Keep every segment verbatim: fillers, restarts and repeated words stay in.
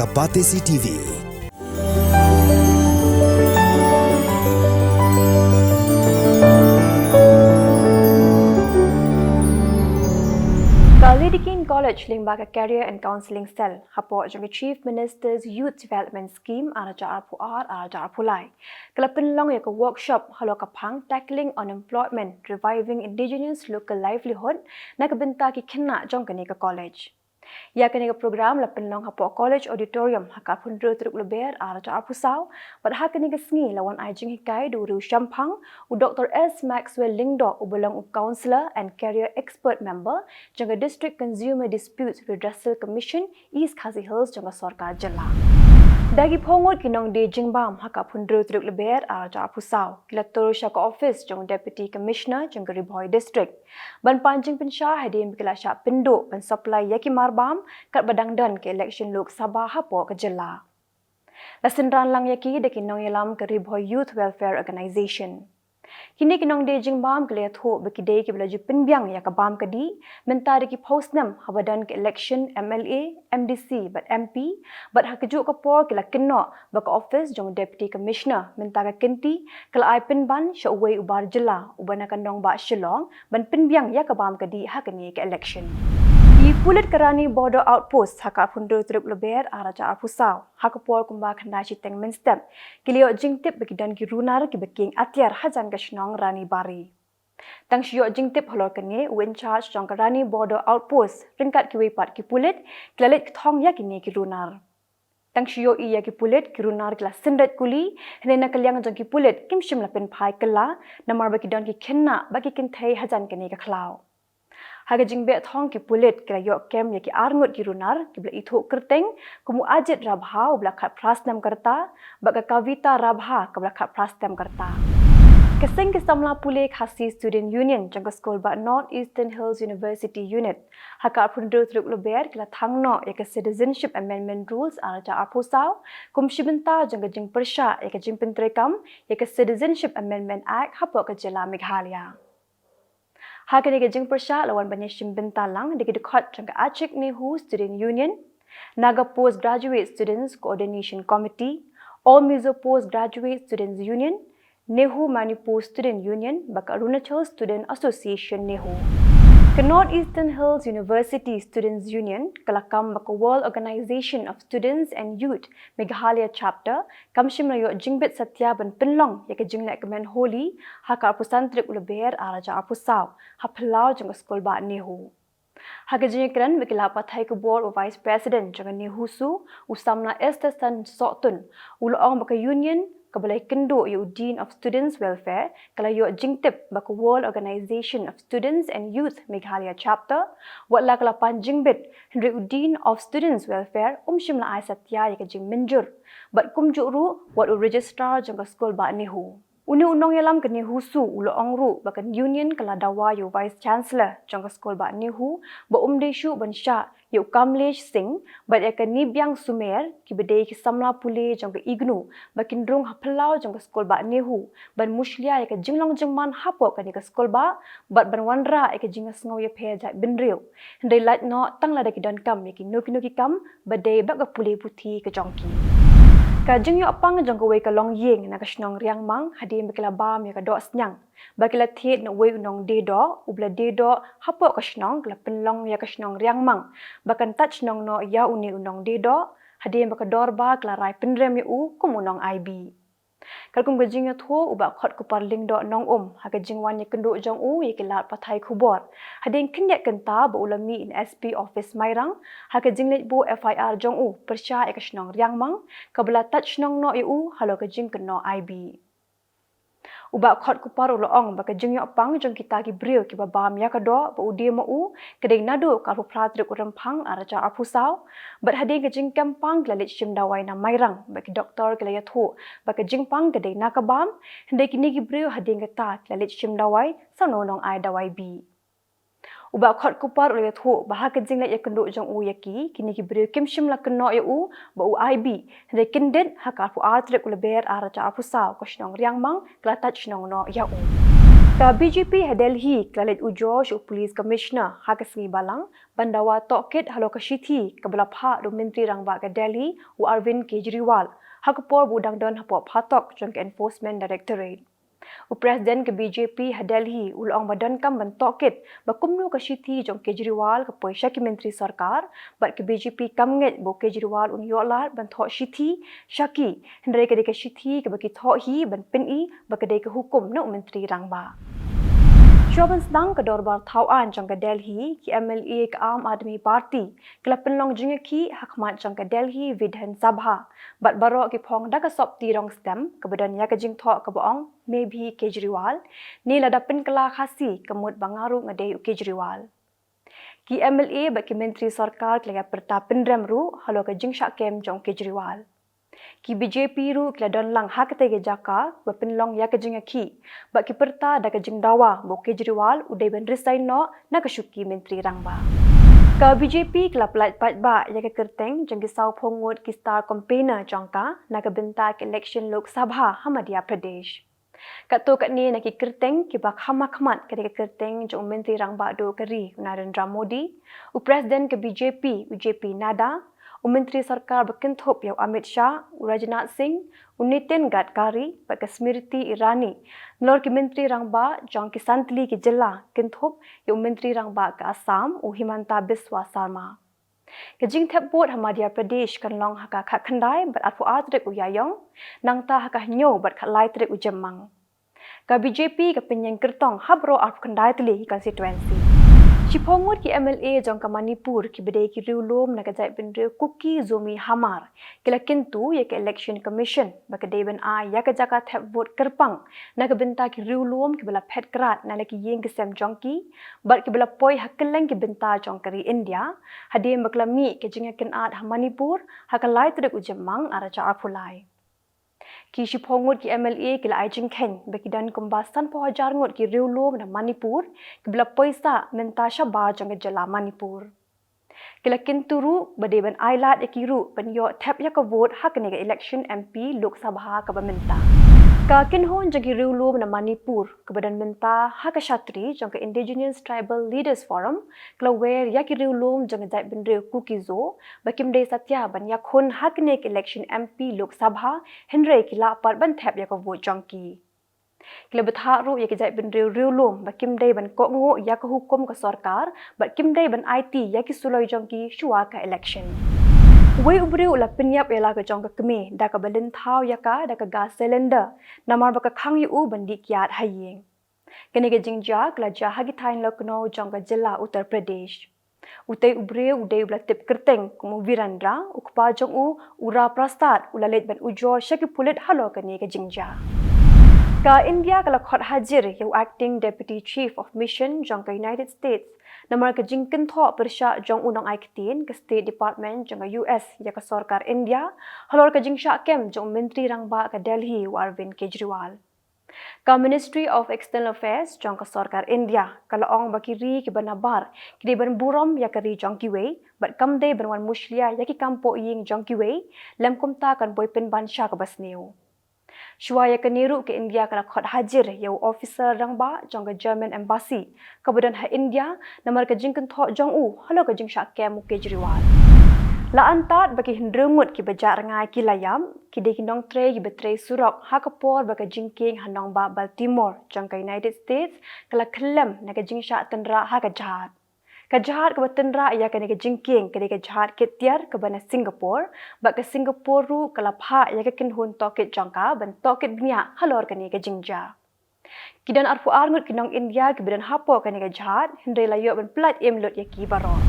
A Batesi T V. Ka Lady Keane College lyngba ka Career and Counselling Cell hapoh jong ka Chief Minister's Youth Development Scheme ar hajar arphew ar ar hajar arphew lai ka la pynlong ïa ka workshop halor ka phang Tackling Unemployment, Reviving Indigenous Local Livelihood na ka bynta ki khynnah jong kane ka college. Ïa kane ka program la pynlong hapoh College Auditorium ha ka arphew hynriew tarik Lber ar hajar arphew saw, bad ha kane ka sngi la wan ai jinghikai da u riewshemphang, u Doctor S Maxwell Lyngdoh, uba long u Counsellor and Career Expert Member jong ka District Consumer Disputes Redressal Commission, East Khasi Hills, jong ka sorkar jylla. Da ki phew ngut ki nongdie jingbam ha ka arphew hynriew tarik Lber ar hajar arphew saw ki la tur sha ka office jong Deputy Commissioner jong ka Ri Bhoi District ban pan jingpynshai hadien ba ki la shah pynduh ban supply ïa ki marbam katba dang don ka election Lok Sabha hapoh ka jylla. La synran lang ïa ki da ki nongïalam ka Ri Bhoi Youth Welfare Organisation. Kine ki nongdie jingbam ki la ïathuh ba ki dei kiba la ju pynbiang ïa ka bam ka dih mynta da ki phew snem haba don ka election M L A, M D C bad M P, bad ha kajuh ka por ki la kynnoh ba ka office jong Deputy Commissioner mynta ka kynti ka la ai pynban sha uwei u bar jylla uba na ka nongbah Shillong ban pynbiang ïa ka bam ka dih ha kane ka election. Ki pulit ka Rani Border Outpost ha ka arphew hynriew tarik Lber ar hajar arphew saw ha ka por kumba khyndai shiteng mynstep ki la ïoh jingtip ba ki don ki runar kiba kieng atiar hajan ka shnong Rani Bari. Tang shu ïoh jingtip halor kane, u in charge jong ka Rani Border Outpost ryngkat kiwei pat ki pulit ki la leit kthong ïa kine ki runar. Tang shu ïohi ïa ki pulit, ki runar ki la syndet kuli, hynrei na ka liang jong ki pulit kim shym la pynphai kylla namar ba ki don ki khynnah bad ki kynthei hajan kane ka khlaw. Ha ka jingbeh thong ki pulit ki la ïoh kem ïa ki ar ngut ki runar kiba la ithuh kyrteng kum u Ajit Rabha uba la khatphra snem ka rta bad ka Kavita Rabha kaba la khatphra snem ka rta. Ka seng ki samla pule Khasi Student Union jong ka skul bah North Eastern Hills University Unit ha ka arphew hynriew tarik Lber ki la thang noh ïa ka Citizenship Amendment Rules ar hajar arphew saw kum shi bynta jong ka jingpyrshah ïa ka jingpyntreikam ïa ka Citizenship Amendment Act hapoh ka jylla Meghalaya. Ha kane ka jingpyrshah la wan ban ïashim bynta lang da ki dkhot jong ka Achik Nehu Student Union, Naga Postgraduate Students Coordination Committee, All Mizo Postgraduate Students Union, Nehu Manipur Student Union bad ka Arunachal Student Association Nehu. Ka North Eastern Hills University Students Union ka la kam bad ka World Organization of Students and Youth Meghalaya Chapter kam shym la ïoh jingbit satia ban pynlong ïa ka jinglehkmen Holi ha ka arphew san tarik Lber ar hajar arphew saw ha phyllaw jong ka skul bah Nehu. Ha ka jingïakren bad ki lad pathai khubor, u Vice President jong ka NEHUSU, u samla Esther San Sohtun, u la ong ba ka Union kaba la ïakynduh ïa u Dean of Students Welfare ka la ïoh jingtip ba ka World Organization of Students and Youth Meghalaya Chapter wat la ka la pan jingbit, hynrei u Dean of Students Welfare um shym la ai satia ïa ka jingmynjur bad kumjuh ruh wat u Registrar jong ka skul bah Nehu. Une u nongïalam ka NEHUSU u la ong ruh ba ka Union ka la dawa ïa u Vice Chancellor jong ka skul bah Nehu ba um dei shuh ban shah ïa u Kamlesh Singh bad ïa ka Nibiang Sumer kiba dei ki samla pule jong ka IGNOU ba kin rung ha phyllaw jong ka skul bah Nehu ban mushlia ïa ka jinglong jingman hapoh kane ka skul bah bad ban wanrah ïa ka jingïasngew ïapher jait bynriew, hynrei lait noh tang lada ki donkam ïa kino kino ki kam ba dei bad ka pule puthi ka jong ki. Ka jingïoh pang jong kawei ka longïing na ka shnong Riangmang hadien ba ki la bam ïa ka doh sniang ba ki la thied na uwei u nongdie doh uba la die doh hapoh ka shnong ka la pynlong ïa ka shnong Riangmang ba kan tat shnong noh ïa une u nongdie doh hadien ba ka dorbar ka la rai pynrem ïa u kum u nongaibi. Katkum ka jingïathuh u Bah Khotkupar Lyngdoh Nongum ha ka jingwan ïakynduh jong u ïa ki lad pathai khubor hadien khyndiat kynta ba u la mih na S P office Mairang ha ka jingleit buh F I R jong u pyrshah ïa ka shnong Riangmang kaba la tat shnong noh ïa u halor ka jingkynnoh aibi. U Bah Khotkupar u la ong ba ka jingïoh pang jong kita ki briew kiba bam ïa ka doh ba u die ma u ka dei naduh ka arphew phra tarik u Rymphang ar hajar arphew saw bad hadien ka jingkem pang ki la leit shim dawai na Mairang bad ki doktor ki la ïathuh ba ka jingpang ka dei na ka bam, hynrei kine ki briew hadien kata ki la leit shim dawai sa uno u nongai dawai bih. U Bah Khotkupar u la ïathuh ba ha ka jingleit ïakynduh jong u ïa ki, kine ki briew kim shym la kynnoh ïa u ba u aibi, hynrei kyndit ha ka arphew ar tarik u Lber ar hajar arphew saw ka shnong Riangmang ka la tat shnong noh ïa u. Ka B J P ha Delhi ka la leit ujor sha u Police Commissioner ha ka sngi Balang ban dawa tohkit halor ka shithi kaba la phah da u Myntri Rangbah ka Delhi u Arvind Kejriwal ha ka por ba u dang don hapoh phatok jong ka Enforcement Directorate. U President ka B J P ha Delhi u la ong ba donkam ban tohkit ba kumno ka shithi jong Kejriwal ka poi sha ki myntri sorkar, bad ka B J P kam ngeit ba u Kejriwal un ïoh lad ban thoh shithi sha ki, hynrei ka dei ka shithi kaba ki thoh hi ban pyni ba ka dei ka hukum na u Myntri Rangbah. Shuwa ban sdang ka dorbar thaw aiñ jong ka Delhi, ki M L A ka Aam Aadmi Party ki la pynlong jingïakhih ha khmat jong ka Delhi Vidhan Sabha, bad baroh ki phong da ka sopti rong stem kaba don ïa ka jingthoh kaba ong "Main bhi Kejriwal" ne lada pynkylla Khasi ka mut ba nga ruh nga dei u Kejriwal. Ki M L A bad ki myntri sorkar ki la ïa pyrta pynrem ruh halor ka jingshah kem jong u Kejriwal. Ki B J P ruh ki la don lang ha katei ka jaka ba pynlong ïa ka jingïakhih, bad ki pyrta da ka jingdawa ba u Kejriwal u dei ban resign noh na ka shuki Myntri Rangbah. Ka B J P ka la pyllait paidbah ïa ka kyrteng jong ki sawphew ngut ki star campaigner jong ka na ka bynta ka election Lok Sabha ha Madhya Pradesh. Katto katne na ki kyrteng kiba kham ha khmat ka dei ka kyrteng jong u Myntri Rangbah duh ka ri u Narendra Modi, u President ka B J P u J P Nadda, u Myntri Sorkar ba kynthup ïa u Amit Shah, u Rajnath Singh, u Nitin Gadkari bad ka Smriti Irani, nalor ki Myntri Rangbah jong ki san tylli ki jylla kynthup ïa u Myntri Rangbah ka Assam u Himanta Biswa Sarma. Ka jingthep vote ha Madhya Pradesh kan long ha ka khatkhyndai bad arphew ar tarik u Ïaïong, nangta ha ka hynñiew bad khatlai tarik u Jymmang. Ka B J P ka pynïeng kyrtong ha baroh arphew khyndai tylli ki constituency. Shiphew ngut ki M L A jong ka Manipur kiba dei ki riewlum na ka jaitbynriew Kuki Zomi Hmar ki la kyntu ïa ka Election Commission ba ka dei ban ai ïa ka jaka thep vote kyrpang na ka bynta ki riewlum kiba la phet krad na la ki ïing ki sem jong ki bad kiba la poi ha kylleng ki bynta jong ka ri India, hadien ba ka la mih ka jingïakynad ha Manipur ha ka lai tarik u Jymmang ar hajar arphew lai. Ki shiphew ngut ki M L A ki la ai jingkheiñ ba ki don kumba sanphew hajar ngut ki riewlum na Manipur kiba la poi sah mynta shabar jong ka jylla Manipur. Ki la kyntu ruh ba dei ban ai lad ïa ki ruh ban ïoh thep ïa ka vote ha kane ka election M P Lok Sabha kaba mynta. Ka kynhun jong ki riewlum na Manipur kaba don mynta ha ka shatri jong ka Indigenous Tribal Leaders Forum ka la wer ïa ki riewlum jong ka jaitbynriew Kuki Zo ba kim dei satia ban ïakhun ha kane ka election M P Lok Sabha, hynrei ki lah pat ban thep ïa ka vote jong ki. Ki la bthah ruh ïa ki jaitbynriew riewlum ba kim dei ban kohnguh ïa ka hukum ka sorkar bad kim dei ban aiti ïa ki suloi jong ki shuwa ka election. Uwei u briew u la pynïap ïa la ka jong ka kmie da kaba lynthaw ïa ka da ka gas cylinder namar ba ka khang ïa u ban dih kiad ha ïing. Kane ka jingjia ka la jia ha ki thaiñ Lucknow jong ka jylla Uttar Pradesh. Utei u briew u dei uba la tip kyrteng kum u Virendra, u kpa jong u, u Ram Prasad, u la leit ban ujor sha ki pulit halor kane ka jingjia. Ka India ka la khot hajir ïa u Acting Deputy Chief of Mission jong ka United States namar ka jingkynthoh pyrshah jong u nongai ktien ka State Department jong ka U S ïa ka sorkar India halor ka jingshah kem jong u Myntri Rangbah ka Delhi u Arvind Kejriwal. Ka Ministry of External Affairs jong ka sorkar India ka la ong ba ki ri kiba nabar ki dei ban burom ïa ka ri jong kiwei bad kam dei ban wan mushlia ïa ki kam pohïing jong kiwei, lym kumta kan poi pynban sha kaba sniew. Shuwa ïa kane ruh ka India ka la khot hajir ïa u officer rangbah jong ka German Embassy kaba don ha India namar ka jingkynthoh jong u halor ka jingshah kem u Kejriwal. La antad ba ki hynriew ngut kiba jah rngai ki la ïap, ki dei ki nongtrei kiba trei surok ha ka por ba ka jingkieng ha nongbah Baltimore jong ka United States ka la khyllem na ka jingshah tynrah ha ka jhad. Ka jhad kaba tynrah ïa kane ka jingkieng ka dei ka jhad kit tiar kaba na Singapore, bad ka Singapore ruh ka la phah ïa ka kynhun tohkit jong ka ban tohkit bniah halor kane ka jingjia. Ki don arphew ar ngut ki nong India kiba don hapoh kane ka jhad, hynrei la ïoh ban pyllait im lut ïa ki baroh.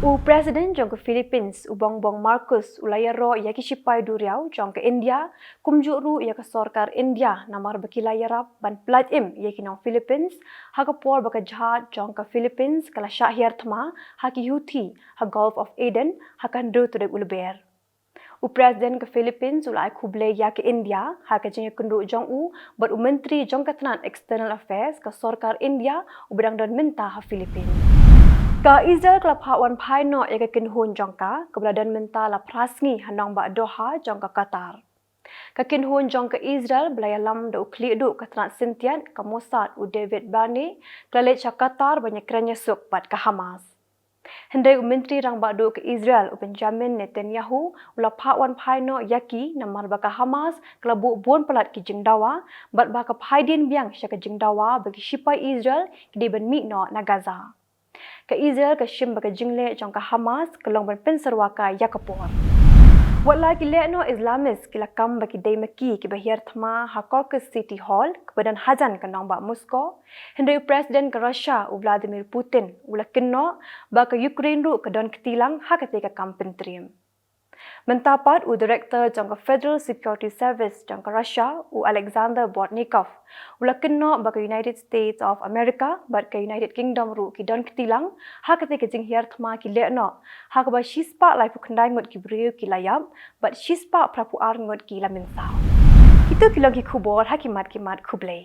U President jong ka Philippines, u Bongbong Marcos, u la ïaroh ïa ki shipai duriaw jong ka India, kumjuh ruh ïa ka sorkar India namar ba ki la ïarap ban pyllait im ïa ki nong Philippines ha ka por ba ka jhad jong ka Philippines ka la shah hiar thma ha ki Houthi ha Gulf of Aden ha ka hynriew tarik u Lber. U President ka Philippines u la ai khublei ïa ka India ha ka jingïakynduh jong u bad u Myntri jong ka tnat External Affairs ka sorkar India uba dang don mynta ha Philippines. Ka Israel ka la phah wan phai noh ïa ka kynhun jong ka kaba la don mynta la phra sngi ha nongbah Doha jong ka Qatar. Ka kynhun jong ka Israel ba la ïalam da u khlieh duh ka tnat syntiat ka Mossad u David Barnea ka la leit sha Qatar ban ïakren ïasuk bad ka Hamas. Hynrei u Myntri Rangbah Duh ka Israel u Benjamin Netanyahu u la phah wan phai noh ïa ki namar ba ka Hamas ka la buh bun palat ki jingdawa bad ba ka phaidien biang sha ka jingdawa ba ki shipai Israel ki dei ban mih noh na Gaza. Ka Israel ka shim ba ka jingleh jong ka Hamas ka long ban pynsyrwa kai ïa ka por. Wat la ki lehnoh Islamist ki la kam ba ki dei ma ki kiba hiar thma ha Caucus City Hall kaba don hajan ka nongbah Moscow, hynrei u President ka Russia u Vladimir Putin u la kynnoh ba ka Ukraine ruh ka don kti lang ha katei ka kam pyntriem. Mynta pat u Director jong ka Federal Security Service jong ka Russia u Alexander Bortnikov u la kynnoh ba ka United States of America bad ka United Kingdom ruh ki don kti lang ha katei ka jinghiar thma ki lehnoh, ha kaba shispah laiphew khyndai ngut ki briew ki la ïap bad shispah phraphew ar ngut ki la mynsaw. Kito ki long ki khubor ha ki mat ki mat, khublei.